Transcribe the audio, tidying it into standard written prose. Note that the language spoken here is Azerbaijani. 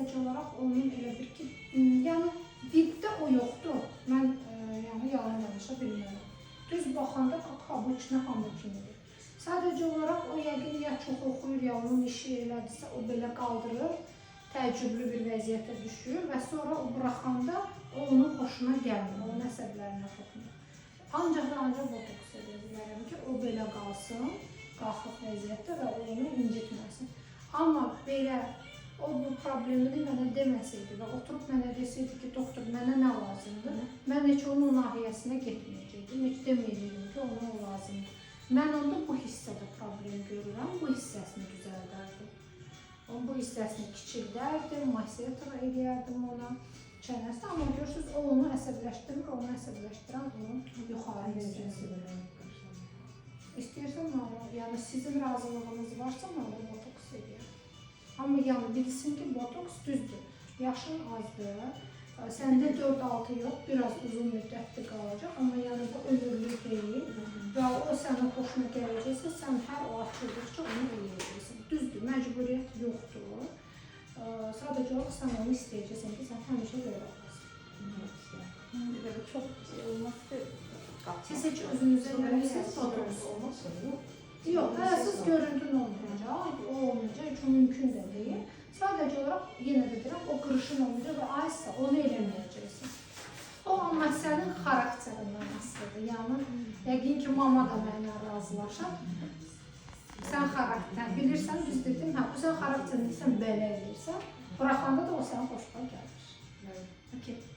Sadəcə olaraq onun elə bir ki, yəni viddə o yoxdur. Mən yəni yalan danışa bilmərəm. Düz baxanda обычно hamı kimidir. Sadəcə olaraq o yəqin ya çox oxuyur, ya onun işi elədirsə, o belə qaldırır, təəccüblü bir vəziyyətə düşür və sonra o buraxanda o onun xoşuna gəlmir, onun əsəblərinə toxunur. Ancaq və ancaq botoks edə bilərəm ki, o belə qalsın, qalxıq vəziyyətdə və o onu incitməsin. Amma belə o bu problemini mənə deməsəydi və oturub mənə desəydi ki, doktor, mənə nə lazımdır? Mən heç onun o nahiyəsinə getməyəcəkdim, heç deməyəcəkdim ki, ona o lazımdır. Mən onda bu hissədə problem görürəm, bu hissəsini düzəldərdim. Onun bu hissəsini kiçildərdim, masseter eləyərdim ona çənəsi. Amma görürsünüz, o onu əsəbləşdirmir, onu əsəbləşdirən onun yuxarı hissəsidir. İstəyirsən mən onu, yəni sizin razılığınız varsa, mən onu botoks eləyərəm. Amma yəni bilsin ki, botoks düzdür. Yaşın azdır. Səndə 4-6 yox, biraz uzun müddətli qalacaq, amma yəni bu ömürlük deyil və o sənin xoşuna gələcəksə, sən hər o açıldıqca onu eləyəcəksən. Düzdür, məcburiyyət yoxdur. Sadəcə olaraq sən onu istəyəcəksən ki, sən həmişə belə olasan. Belə çox olmaz ki. Siz heç özünüzə eləmisiniz botoks? Olmasın, yox. Yox, hələsiz görüntün olmayacaq, o olmayacaq, heç o mümkün də deyil. Sadəcə olaraq yenə də deyirəm, o qırışın olmayacaq və aysa onu eləməyəcəksən. O amma sənin xarakterindən asılıdır. Yəni yəqin ki, mama da mənimlə razılaşar. Sən xarakter bilirsən, düz dedim, hə, bu sən xarakterini sən belə eləyirsən, buraxanda da o sənin xoşuna gəlir. Okay.